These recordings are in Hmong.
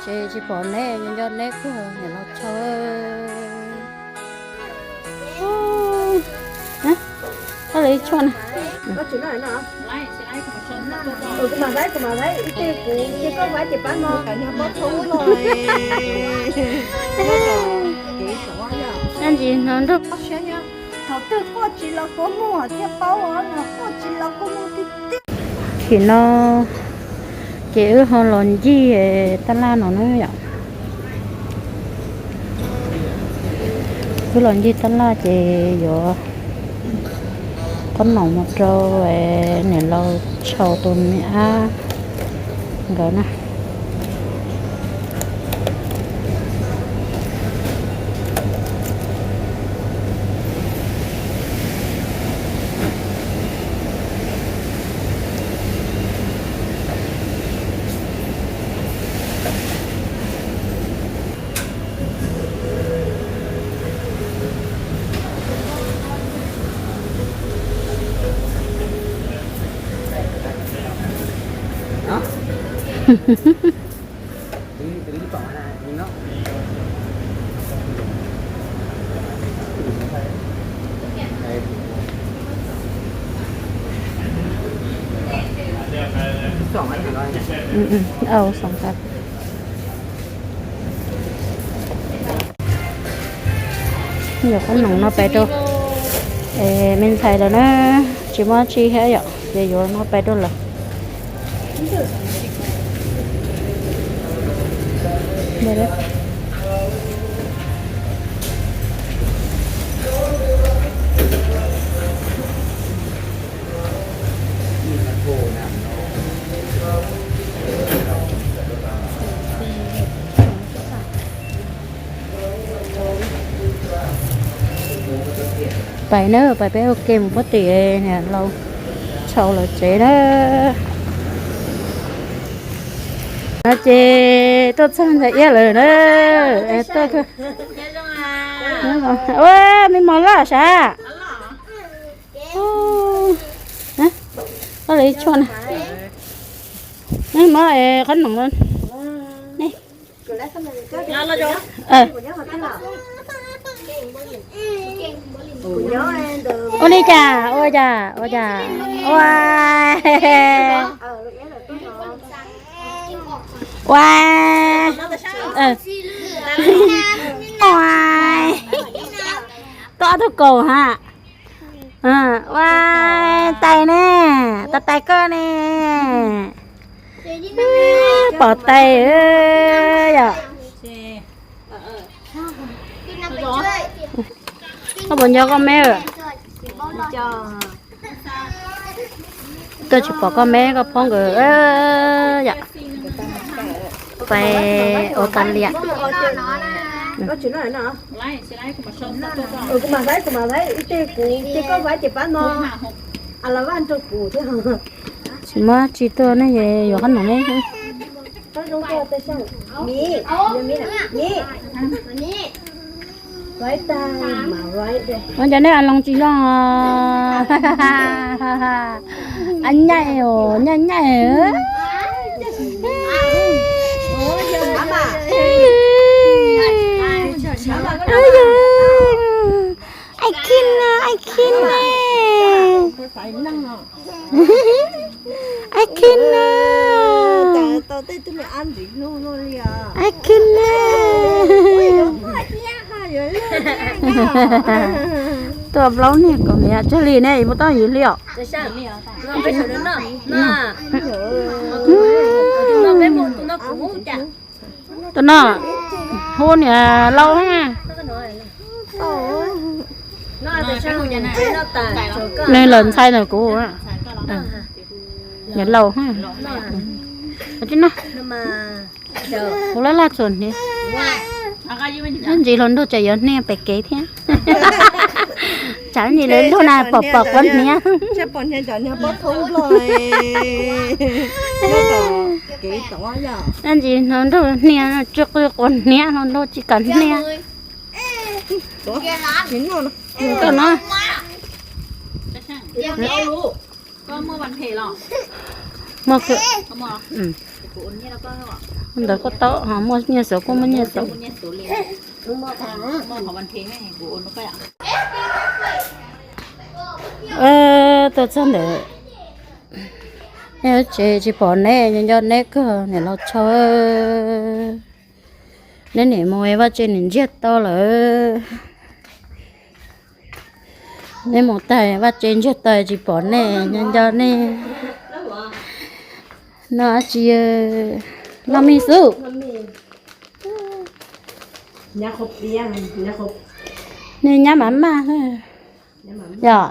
Ces tsis pom neb, nco neb kuj niam los tshau. Koj li tshuaj na. Ntsis no nrog. Thaum twg quaj tsis los kua muag thiaj paub, quaj tsis los kua muag tiag tiag. Thaum no ces wb ho los ncig tab laj no na yom. Wb los ncig tab laj ces yuav qhob noom mus rau niam laus tshau tus me ab nkawd na. Yuav qhob noom no pais rau me ntxhais lawm na, tsis muaj tsi thiab yom, ces yuav no pais rau lawm. Pais na, pais peb ua ke mus puag tim niam laus tshau lawv tsev na. No ces tuaj txog ntawm iab lawm na. Ua, me mos loj sav. Koj li tshuaj na. Muab qhob noom. Ua li cas, ua cas, ua cas, ua, ua, ua, koj ob tug kaus ha. Ua, tais ne, tais tais koj ne. Pom tais yom. Koj puas nco koj me? Koj tsis pom koj me koj phob nkawd yom. Pais Australia. Tsis muaj tsi tuaj ne, yuav qhob noom ne. Ua cas nej a loos tsis zoo? A nyaij os, nyaij nyaij. Ai khib na, ai khib na. Ai khib na. Ai khib na. Tuaj plaub niag kaus hniav tsawg li ne, mus tau yim li os. Tus no hu niam laus na. Nws lawm ntxhais ntawm kuv. Niam laus na. Tib no. Kuv laj laj txuas hniav. Ntsis hluas nraug tseem yuav hnia pem kev thiab. Tsam ntsis lawv nraug na pom pom quav hniav. Ntsis hluas nraug hnia tsis qw quav hniav, hluas nraug tsis kam hnia. Tuaj no. Muaj, ntawd kuj tau, muaj nyiaj xov kuj muaj nyiaj xov. Tuaj txog ntawm tsev tsis pom neb, nco neb kawg niam laus Tshau. Neb nim mus vaj tse nim ntsiag to lawm. Neb mus tag vaj tse ntsiag to tsis pom neb, nco nco neb. Noj dab tsi? Noj mis xwb. Nej nyab mas maj yom.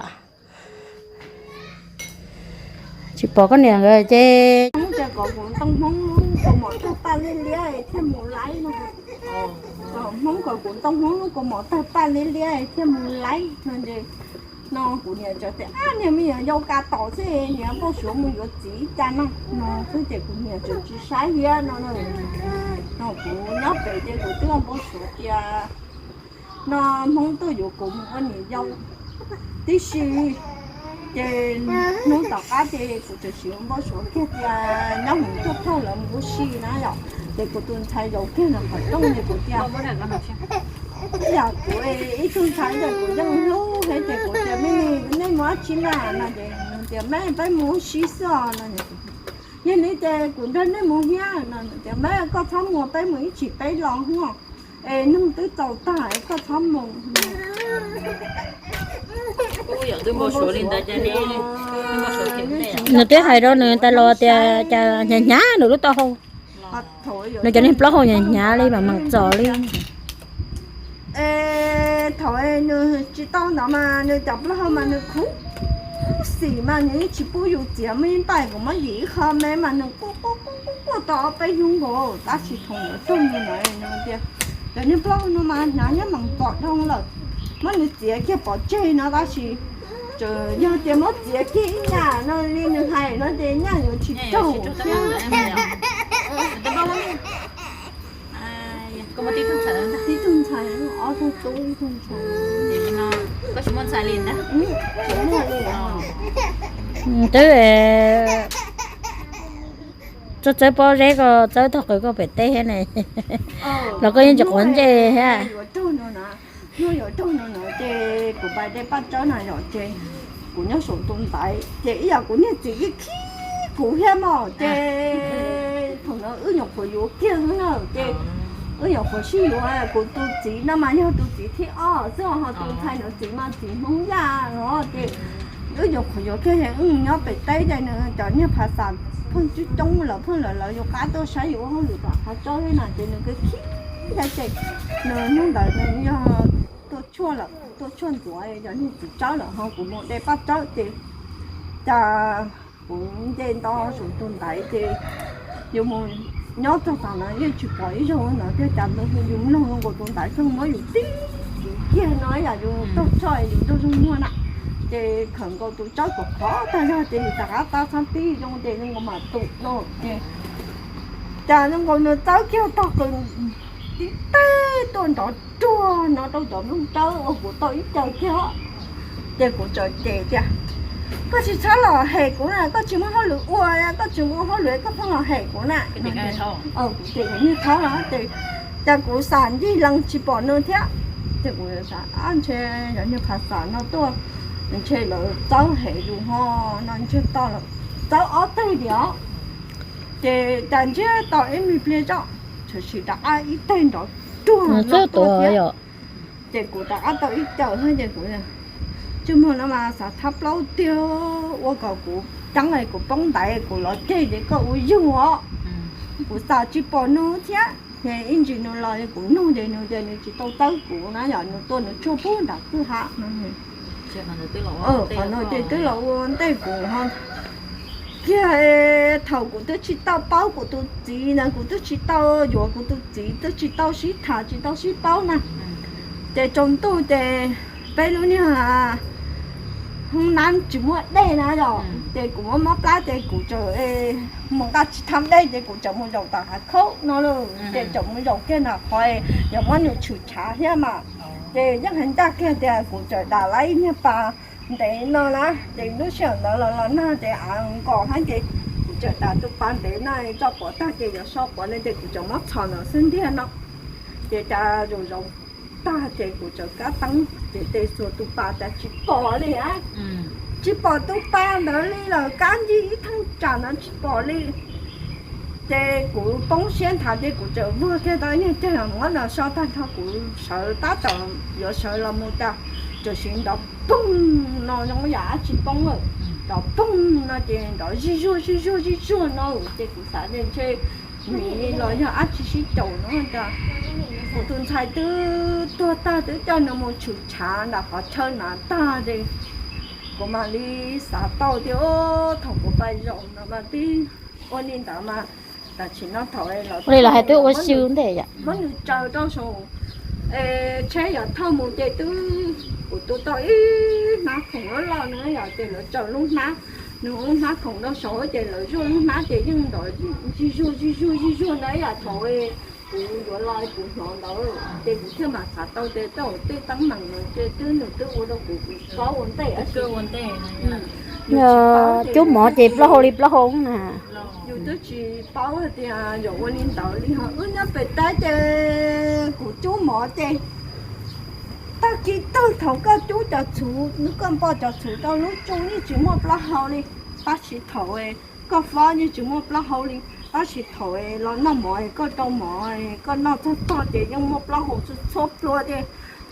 Tsis pom koj niam nkawd ces. Hmoob tias kom kuv ntoo Hmoob tus mom tawg paj liab liab thiaj mus laib no. Kom Hmoob kom kuv ntoo Hmoob lub kaus mom tawg paj liab liab thiaj mus laib no ces, no kuv niam txawm tias, ab, niag me nyuam yau ka tom xwb, niag npau suav mus yuav txiv ib co no no xwb ces kuv niam txawm tsis saib thiab no. No kuv nyob pem ces kuv twb npau suav tias no Hmoob tuaj yuav kuv mus ua niam yau tib si. Ces hnub tom qab ces kuv txawm sim npau suav kiag tias nyob hauv tuaj thaum lawv mus ua si na yom, ces kuv tus ntxhais zaum kiag ntawm qhov rooj ces kuv tias, yam kuv ib tug ntxhais ntawm kuv yeej hlub thiab ces kuv tias, me, nej mus dab tsi na no ces nws tias, me, peb mus ua si xwb os no. Yog li ces kuv nrog nej mus thiab no, nws tias, me, koj txhob mus, peb mus ib chim peb los os, es nws twb txaus tag es koj txhob mus. Nws twb hais rau nws tais los tias cas hnyav hnyav nws lub taub hau. Nws cov niag plaub hau hnyav hnyav li mas mas txos li. Es thaum nws tsis tau ntawd mas nws cov plaub hau mas nws khuv xim mas nws yeej tsis pub yus txiav, muaj ib npaij kuv muab yim ib qho me mas nws quaj quaj quaj quaj tau ob peb hnub nkaus, tab sis thaum ntawd tuag nws tias, cov niag plaub hau no mas hnyav nyob mas pom dhau lawm, muab nws txiav kiag pov tseg no tab sis tseem yog tias muab txiav kiag ib nyuag no li nws hais no ces nyaj yuav tsis raug thiab. Tib tug ntxhais, ob tug tub, ib tug ntxhais. Twb txawb txawb pob zeb ko txawb tog qws koj pem teb thiab ne, los koj yeej tsis quav ntsej thiab. Hnub yuav raug no na, ces kuv pais de paj tsawb na yom, ces kuv nyob saum tus ntaiv ces ib yam kuv niag txiv khib khib kuv thiab mog, ces thaum ntawd wb nyuam qhuav yuav kiag xwb na, ces wb nyuam qhuav sib yuav, kuv tus txiv no mas yog tus txiv thib ob xwb ho tus ntxhais ntawd txiv mas txiv Hmoob Yaj no, ces wb nyuam qhuav yuav kiag ces wb nyob pem teb ces nws cov niag phav xam pheej coob coob lawv pheej lawv lawv yuav qab tuaj saib yus ua hauj lwm tom qhov tsob thiab na ces nws khib khib thiab ces nws hnub ntawd nws yog tuaj tshuaj lawm, tuaj tshuaj ntxuav cov niag txiv tsawb lawm ho kuv mus de paj tsawb ces cas kuv nce nto saum tus ntaiv ces yuav mus nyob txog tom no yeej tsis pom ib zaug no thiab cas yus mloog nkaus tus ntaiv xeej muab yus tib kiag no yam yus taug choj yus nrog zoo muag na. Ces khawm nkaus tus tsawb kom khov tag zog ces yus rov qab tab xab tib zoo ces zoo nkaus mam tus no ces cas zoo nkaus nws txawb kiag tog qws tib teg tuaj nrov ruag no rau cov nplooj tsawb ua kuv tau ib caws kiag. Ces kuv txawm cem tias, koj tsis txhob los hem kuv na, koj tsis muaj hauj lwm ua, koj tsis muaj hauj lwm koj pheej los hem kuv na. Kuv cem kuv niag thaub no ces cas kuv xam ncig lees tsis pom nws thiab. Ces kuv xav ntshe cov niag phav xam no tuaj, ntshe lawv txawb hem yus ho no ntshe tau lawm, txawb ob teg li os. Ces cas ntsiag to ib me pliag zoj, tshwm sim rov qab ib teg nrov ruag no tuaj thiab. Ces kuv rov qab tau ib caws thiab ces kuv tsis muag no mas xav thab plaub tiag ua kom kuv ceeb es kuv poob ntaiv kuv los ceg ces koj ua yug os. Kuv xav tsis pom nws thiab ces ib ntsis nws los kuv nug ces nws tias nws tsis tau txawb kuv na yom, nws tuaj nws tshuaj pub nram kwj ha no. Qhov no ces twb los ua ntej kuv ho kiag thaum kuv twb tsis tau paub kuv tus txiv na, kuv twb tsis tau yuav kuv tus txiv, twb tsis tau sib tham tsis tau sib paub na. Ces tsaus ntuj ces peb lub niag hoob nab tsis muaj dej na yom, ces kuv muab mob plab ces kuv txawm mus nqa tsis tham dej ces kuv txawm mus zaum tom hav khaub no lauj, ces txawm mus zaum kiag nram qhov yog muab nws tshwm tshav thiab mas. Ces yeej hais ncaj kiag tias kuv txawm dam lawm ib niag pas ntev no na, ces lub sij hawm ntawd los los nag ces av nkaus hab ces kuv Txawm tas tus pas ntev no tso pov tag ces yuav so quav ne ces kuv tseem muab txhos ntawd xwb ntiag no. Ces cas zaum zaum tag ces kuv tseem kab teeb ces tes xuas tus pas cas tsis pom li a, tsis pom tus pas ntawd li lawm, kab ncig ib thaj tsam no tsis pom li. Ces kuv poob siab nthav ces kuv tseem vuag kiag tau ib nyuag ceg muab no so tag nrho kuv sawv tab tom yuav sawv los mus tas txawm sim nrov poog no zoo yam dab tsi poob lawm, nrov poog no ces nrov zij zuag zij zuag zij zuag no ces kuv xav tias ntshe miv los yog dab tsi sib caum no tas kuv tus ntxhais twb tuag tag twb coj nws mus tshwm tshav ntawm qhov chaw na tag ces kuv mam li xav tau tias thaum kuv pais zaum no mas twb ua li ntawd mas tam sim no thaum los hais twb ua si ntej muab nws tsaws rau saum tsheb yuav thauj mus ces twb kuv tu tau ib hnab khoom loj loj no yom ces lawv tsaws lub hnab, nws lub hnab khoom rau saud ces lawv zuaj lub hnab ces yeej nrov zij zuag zij zuag zij zuag na yom thaum kuv yuav los kuv hnov ntawd ces kuv thiaj mam xav tau tias tej teeb meem no ces twb nws twb ua rau kuv paub ua ntej. Cub mov ces plaub hau li plaub hau na. Yus twb tsis paub hais tias yuav ua li ntawd li ho wb nyob pem teb ces kuv cub mov ces tag kis tag thaum koj cub cov txhuv, koj npog cov txhuv rau lub tsu yeej tsis muaj plaub hau li, tab sis thaum koj fob yeej tsis muaj plaub hau li, tab sis thaum los noj mov koj rau mov koj noj txog tog ces yeej muaj plaub hau txhua plua tias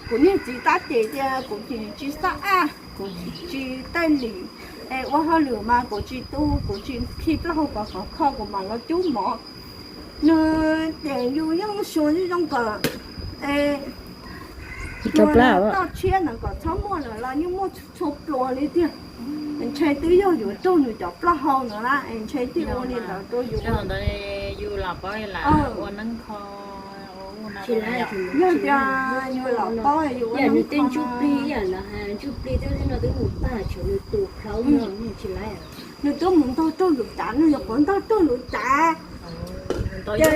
kuv niag txiv tab cem tias kuv tsis xab aj kuv tsis tej lim, ua hauj lwm mas kuv tsis tu kuv tsis khi plaub hau kom khov kho kuv mam los cub mov. Nws ces yus yeej suav zoo kom toj tshiab ntawd kom txhob muaj lawm los yeej muaj txhua plua li tiag. Ntshe twb yog yuav raug nws cov plaub hau no na, ntshe twb ua li ntawd rau yus. Yog tias yus los paub yus ua neeb kho plig no twb mus tag tshuav nws tus plhaub no tsis laib. Nws twb mus ntog raug luv cav, nws nyuam qhuav ntog raug luv cav ces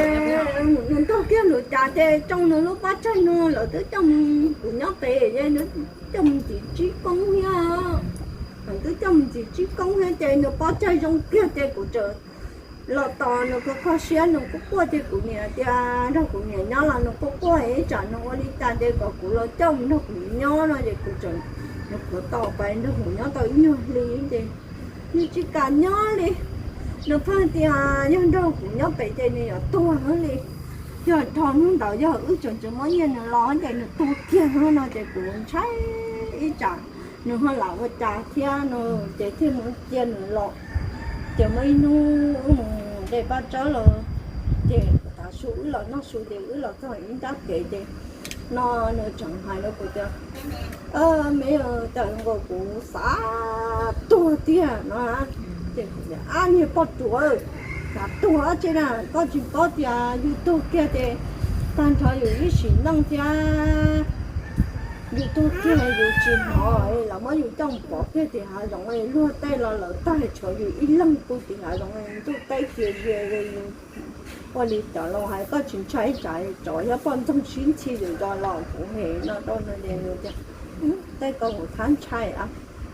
nws ntog kiag luv cav ces tsoo nws lub pob tsaig no lawv twb coj mus, kuv nyob pem es nws coj mus ntxiv tsib koob thiab. Lawv twb coj mus ntxiv tsib koob thiab ces nws pob tsaig zoo kiag ces kuv tseem los tos nws kho kho siab nws quaj quaj ces kuv niam tias nrog kuv niam nyob los nws quaj quaj ib tsam nws ua li cas ces kom kuv los coj mus nrog kuv nyob no ces kuv tseem, nws qhuav tos pais nrog kuv nyob tau ib nyuag hli ces nws tsis kam nyob li. Nws pheej tias yog nrog kuv nyob pem ces nws yuav tuag heev li. Yog dhau hnub ntawd yog wb tseem tsis muab nyiaj nws los ces nws tuag kiag no ces kuv ntshai ib tsam nws ho lam ua cas thiab no ces thiaj mus cia nws los. Ces muaj ib hnub wb mus de paj tsawb los ces tav su wb los noj su ces wb los txog ib nrab kev ces no nws tseem hais rau kuv tias me tawm nkaus kuv xav tuag tiag no. Ces kuv tias ab niag poj ruam, xav tuag dab tsi na, koj tsis paub tias yus tuag kiag ces tag nrho yus ib sim neej thiab yus tuag kiag yus tsis hnov los muab yus coj pov kiag tim hav zoov luag tej los lawv tag tshuav yus ib leeg pw tim hav zoov ntuj teb cia ze li. Ua li cov laus hais koj tsis ntshai tsam tsov thiab poj ntxoog sib ntxhi zom zaws los kuv hem no rau nws ces nws tias tej ko kuv thab ntshai,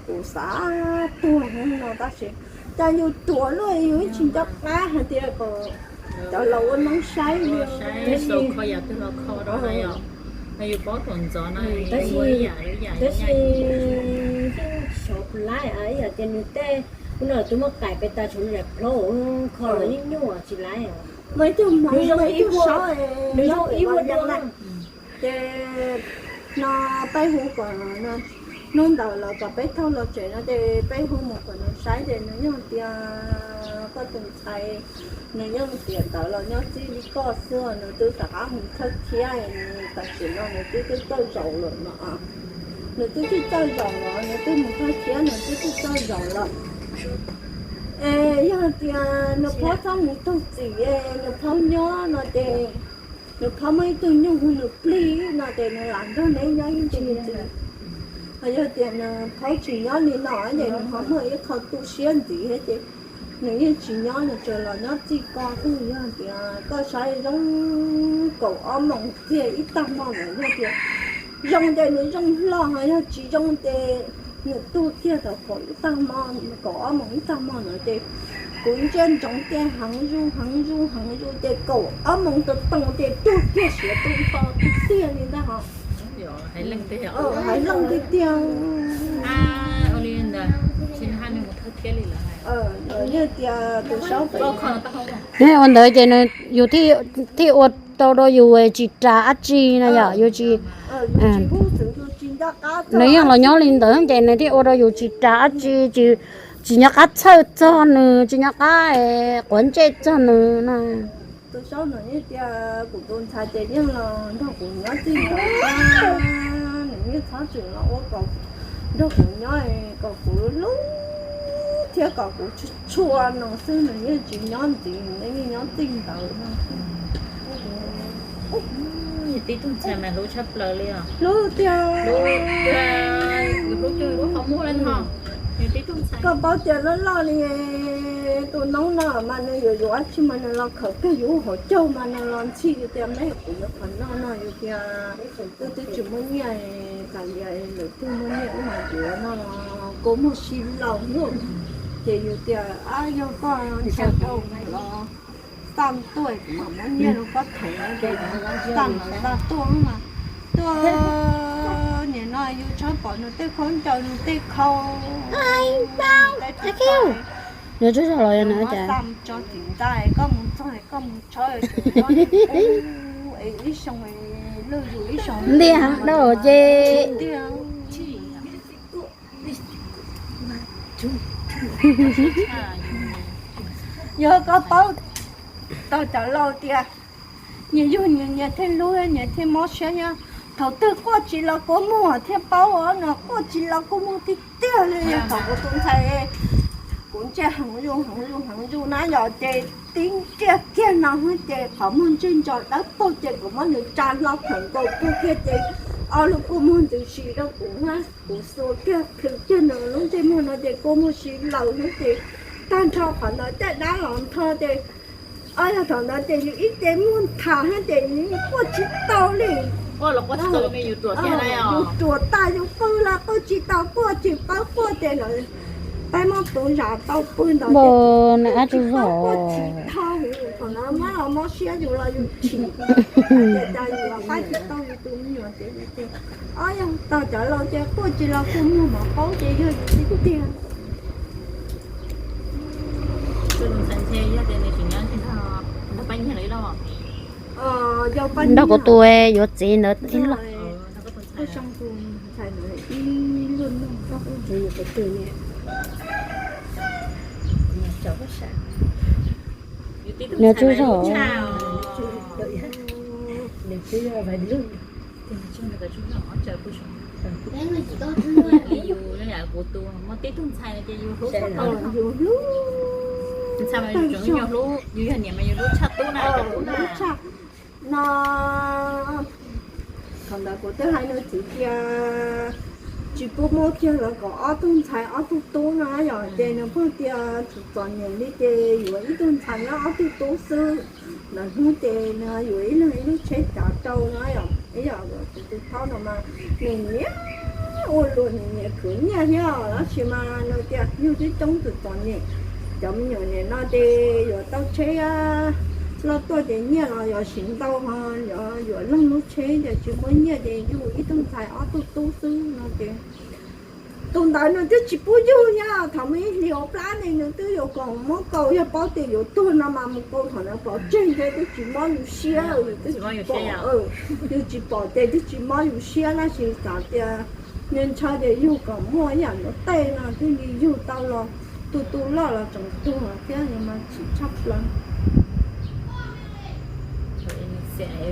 kuv xav tuag heev no tab sis cas yus ruam luaj yus tsis nco qab hais tias kom cov laus ua neeb saib li. Tab sis yeej xyov kuv laib ib yam tias nws tej ub no tus muaj qaim pes tas tshuav nws daim plhaub kho los yeej nyuaj tsis laib. Mas ib tug hmoov nws zoo ib vuag dua. Ces no peb hu kom hnub ntawd los kom peb thauj los tsev no ces peb hu mus kom nws saib ces nws yeej tias koj tus ntxhais nws yeej tiam ntawd los nyob txij li koj xwb, nws twb rov qab mus thawj thiab, tam sim no nws twb twb txawj zaum lawm no. Nws twb twb txawj zaum lawm, nws twb mus thawj thiab nws twb twb txawj zaum lawm. Es yog tias nws phob txhob mus taug txim, nws phob nyob no ces nws phob muaj ib tug nyuj hu nws plig no ces nws lam nrog neb nyob ib ntsis ntxiv. Ho yog tias nws phob tsis nyob li no ces nws ho muaj ib qho tu siab ntxiv thiab ces nws yeej tsis nyob, nws tsuas los nyob txij ko xwb. Yog tias koj saib zoo kaum ob moos kiag ib tag hmo ntawd yog tias zoo ces nws zoo hlo, ho yog tsis zoo ces nws tuag kiag thaum kaum ib tag hmo, kaum ob moos ib tag hmo ntawd ces Kuv ntsia ntsoov ces heev zuj heev zuj heev zuj ces kaum ob moos tau toom ces tuag kiag siav tu nrho tiag tiag li ntag hos. Hais leej tiag tiag. Yog tias tus saub pem ua ntawd ces nws yus thiaj ua rau yus tsis ras dab tsi no yom, yus tsis, nws yeej los nyob li ntawd ces nws thiaj ua rau yus tsis ras dab tsi, tsis nco qab txhawj txog nws, tsis nco qab quav ntsej txog nws no. Tus saub no yeej tias kuv tus ntxhais ces yeej los nrog kuv nyob txij nkawm, nws yeej txhob txwm los ua kom nrog kuv nyob, kom kuv hlub thiab kom kuv tshua no xwb, nws yeej tsis nyob ntxiv, nws yeej nyob txij nkawm no. Tib tug ntxhais mas hlub tshaj plaws li os. Hlub tiag. Hlub tiag, hlub cuag lub qhov muag li no. Koj paub tias loj loj li tus noob no mas nws yuav yuav dab tsi mas nws los khawm kiag yus hauv caug mas nws los ntxhi yus tias meb kuv yuav qhov no no yus tias wb twb tsis muaj nyiaj, tas li lwm tus muaj nyiaj wb mas yuav no los kua muag si laus hnub. Ces yus tias ab yog koj ntshai rau los xaj tuaj kuv mam muab nyiaj rau koj theem ces xaj mas xaj tuaj mas tuaj. Nim no yus tshawb pom nws tej khaub ncaws nws tej khau, nws tej tso tsis ntxais koj mus txog koj mus tshawb es ib xyoo lwj yus ib xyoo ntiag dau ces yog koj paub tau cov laus tias nyias yug nyias thiaj hlub nyias thiaj mob siab nyob. Thaum twg quaj tsis los kua muag thiaj paub no, quaj tsis los kua muag tiag tiag li. Yog thaum kuv tus ntxhais kuv ntsia heev zuj heev zuj heev zuj na yom ces tib ntsiag kiag no ces qhov muag ntsej ntso dawb paug ces kuv muab nws tsa hlo khaws nkaus kiag ces ob lub kua muag ntxwv si rau kuv na, kuv xuas kiag plhws kiag nws lub ntsej muag no ces kua muag si laws na ces tag nrho qhov ntawd caj dab los nrho ces ob yog thaum ntawd ces yus ib ce muag nthas na ces yus quaj tsis tau li. Yus ruam tas yus qw los quaj tsis tau, quaj tsis paub quaj ces lawv peb muab tuv zam tau pw ntawd ces quaj tsis tau quaj tsis dhau, thaum ntawd mob los mob siab yus los yus chim, ces cas yus los pab tsis tau yus tus me nyuam ces ob yog tau cov laus ces quaj tsis los kua muag mam paub ces yog yus tiag tiag. Nrog kuv tus yuav txiv ntawd ib loj. Nws tsis zog. Yus hlub, ntxhais mas yus tseem yog hlub, yus yog niam mas yus hlub tshaj tub na, hlub tshaj no. Thaum ntawd kuv twb hais nws txiv tias tsis pub muab kiag los kom ob tug ntxhais ob tug tub no yom, ces nws pheej tias tsis txom nyem li ces yuav ib tug ntxhais nyob ob tug tub xwb. Lawm hnub ces nws yuav ib leeg ib lub tsheb cav rau no yom, ib yam kuv tus thaub no mas nws nyiam ua luam nws nyiam khwv nyiaj thiab tab sis mas nws tias yug twb coob tsis txom nyem, cov me nyuam nim no ces yuav tau tsheb loj tuaj ces nyiaj los yuav siv ntau ho yuav yuav leeg lub tsheb ces tsis muaj nyiaj ces yug ib tug ntxhais ob tug tub xwb no ces tus ntawd nws twb tsis pub yug thiab. Thaum muaj ib hlis hauv plab ne nws twb yuav kom muab kaus, yog paub tias yuav tuag no mas mus kaus thaum ntawd pov tseg ntshe twb tsis mob yus siab, yus twb tsis pom, yus tsis pom ces twb tsis mob yus siab tab sis xav tias nws ntshaw ces yug kom muaj ib yam nws tej no thiaj li yug tau los tu tu loj los tseem tuag thiab mas chim tshaj plaws.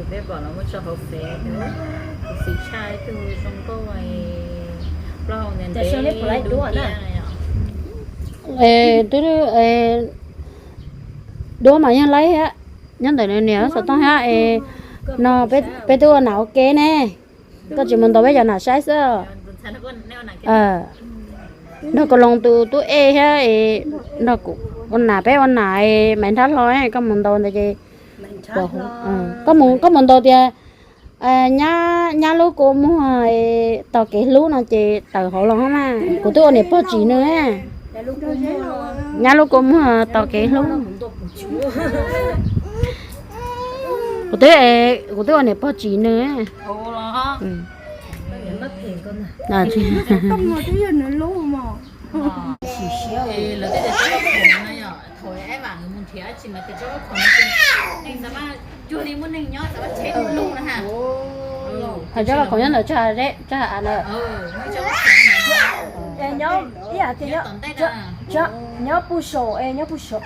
Peb pom los muab tso hauv fev, kuv xwm tshaj ib tug zoo nkauj plaub hau ntev ntev dub tiab. Twb duab mas yeej laib thiab, nyob ntawm nws niam xov tooj thiab es no peb twb ua nam ua ke ne, koj tsis mus ntaus peb cov nam saib xwb. Nrog Kaus Loos tus tub ej thiab, nrog kuv ua nam, peb ua nam Maiv Nrab Hlo, koj mus ntaus ntawd ces koj mus ntaus tias nyab lub kua muag tos kev hlub no ces tawm hauv los mas kuv twb ua niam pog tsim nws. Nyab lub kua muag tos kev hlub. Kuv twb, kuv twb ua niam pog tsis nws. Hais cov los khoom nyob ntawm tsag zeb tsag av na. Nyob ib yam tias nyob puag saum, nyob puag saum,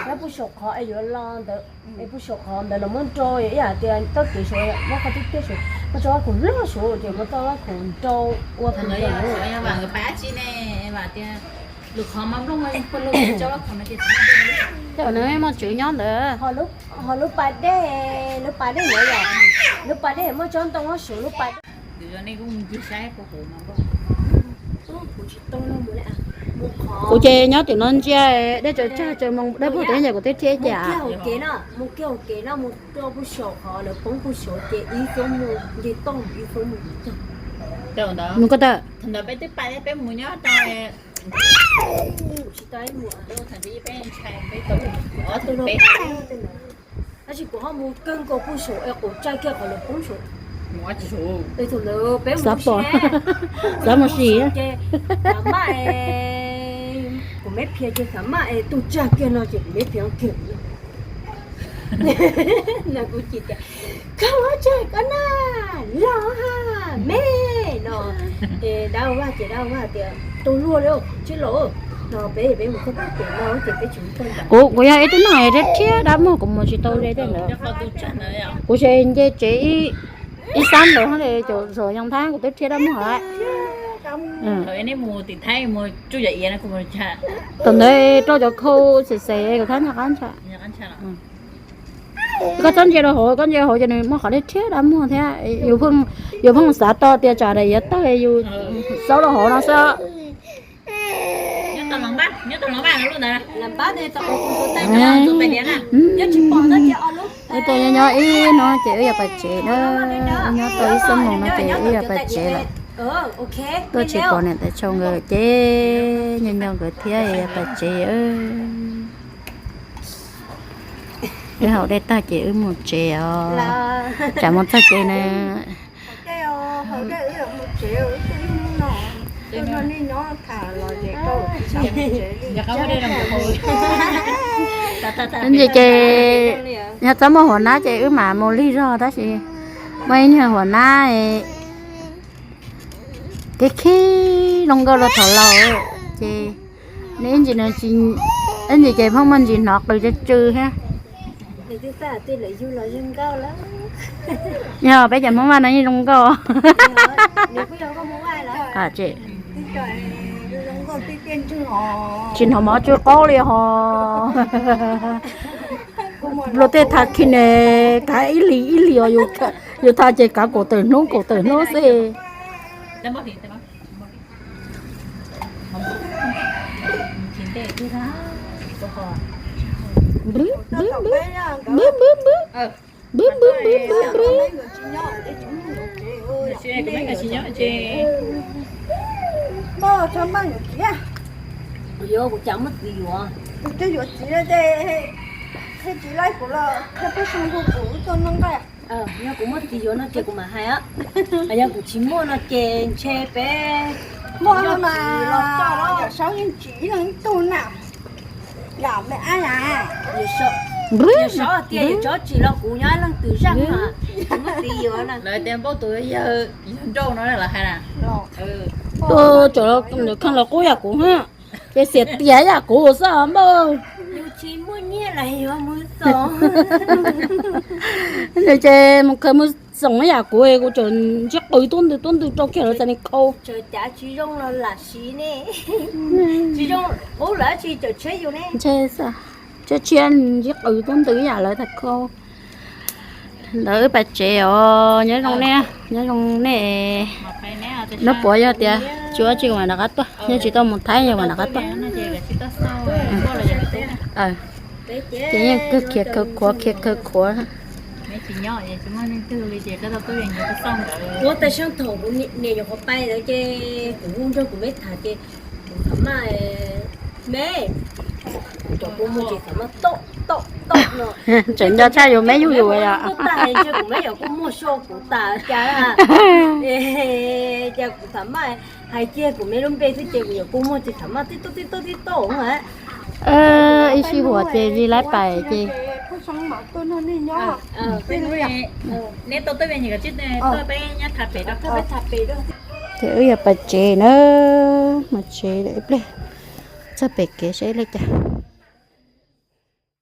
nyob puag saum qhov es yuav los ntawd, es puag saum qhov ntawd los muab nrau ib yam tias txoj kev saud muab qhov tiaj tiaj saud muab tso vaj khaum loj saud ces muab txoj vaj khaum nrau ua tus ntawd. Tej zaum nws muaj tswv nyob ntawd. Ho lub pas dej, lub pas dej ntawd yom, lub pas dej muaj tsob ntoo ob suav lub pas dej. Kuv ces nyob tim no ntsia dej tsaws tsag tsaws moo dawb paug teb ces kuv twb thiab ib ce. Mus kiag hauv kev no, mus kiag hauv kev no mus rau puag saum qhov lawv poob puag saum ces ib xub mus nce toj ib xub mus. Mus ko taw. Tab sis kuv ho mus kawg nkaus puag saum es kuv tsa kiag qhov lawv poob saud. Xav pom, xav mus sim. Ces xav maj, kuv me phiaj ces xav maj es tus tsag kiag no ces kuv me phiaj kiag. Kuv ces tias, koj ua tsag koj na, los ha me no. Ces dab vaj ces dab vaj tias, tus luag li tsis los no peb peb mus koj pab pem no ces peb tsis mus koj ntawd. Kuv kuv yog ib tug neeg thiab dab muag kuv mus tsis tau ze tej ntawd. Kuv ces nce tsev ib sab ntawd, caum zos Yoog Thab kuv twb thiab dab muag lawm. Thaum ntawd rau cov khau xes xes kuv thab nyob qab ntsa. Koj txhob ntsia rau hauv, koj ntsia hauv ces nws muaj qhov dej thiab dab muag thiab. Yus pheej xav tau tias tsam daim yav tawg yus xaub rau hauv no xwb. Wb tuaj nyob nyob ib no ces wb yuav pais tsev na. Nyob tau ib xuab moos no ces wb yuav pais tsev lawm. Tuaj tsis pom niam tais Tshau nkawd ces nyob nyob nkawd thiab yuav pais tsev. Wb haus dej tag ces wb mus tsev os. Tsam mus txog ces na. Ces ces yog txhob muaj huam nab ces wb mam mus lig zog tab sis muaj ib niag huam nab kev khib zoo nkauj los thaum laus ces nws ib ntsis, ib ntsis ces pheej muaj ntsis hnov qw tsw tsw thiab. Yog peb cov Hmoob Vaj no yeej zoo nkauj. Tsis hnov mov tsw qaub li ho. Luag tej thav khi ne, kav ib hlis ib hlis os, yus thav ces kav kaum tawm hnub kaum tawm hnub xwb. Nbwb nbwb nbwb nbwb nbwb nbwb nbwb nbwb. Kuv yuav, kuv cas muaj txiv yuav. Kuv twb yuav txiv lawm ces, thiaj txiv laij kuv los thiaj pheej zoo rau kuv tuaj noj nqaij. Yog kuv muaj txiv yuav no ces kuv mam hais. Yog kuv tsis muaj no ces ntshe peb muaj no mas los txog los yawm saub yeej tsis ib leeg ib tug na. Yog me ab na, yawm saub tias yawm saub tsis los kuv nyob leej twg zaj mas tsis muaj txiv yuav na. Lawv tias npauj tus yawg nrauj no lawv hais na. Tuaj tseem nws kheej los qub yam kuv ha. Ces xiam tias yam kuv xwb npauj. Yus tsis muaj nyiaj los yuav mus xoom. Nws ces mus khaws mus xoom yam kuv, kuv tseem ntsib qws tuab ntws tuab ntws rau kiag lawv txais ni khau. Tseem cav tsis zoo los lam siv ne. Tsis zoo qub lawm tsis tseem tshiab yus ne. Ntshe xwb, tshiab tshiab ntsib qws tuab ntws yam lawv txais khau. Ntawd wb pais tsev os, nyob zoo nej, nyob zoo nej. Nub puav yog tias tsis ua tsi kuv mam rov qab tuaj, yog tsis tau mus Thaib yog mam rov qab tuaj. Ces yeej kawg khiav kawg khuav khiav kawg khuav. Ua tais sab thaum kuv niam nyuam qhuav pais ntawd ces kuv hu nrog kuv me tham ces kuv tham maj, Me, kuv cov kua muag tsis xav maj tau, tau, tau no. Tseem nco tshaj yus me yug yus yom. Kuv tas, kuv me cov kua muag so kuv tas cas. Ces kuv xav maj, hais kiag kuv me lub npe xwb ces kuv cov kua muag tsis xav maj tib tauj tib tauj tib tauj. Ib sij huam ces li laib pais ces. Neb tau tuaj, peb nyob tha pem rau. Ces wb yuav pais tsev na, mus tsev ib pliag, txog pem kev seb li cas.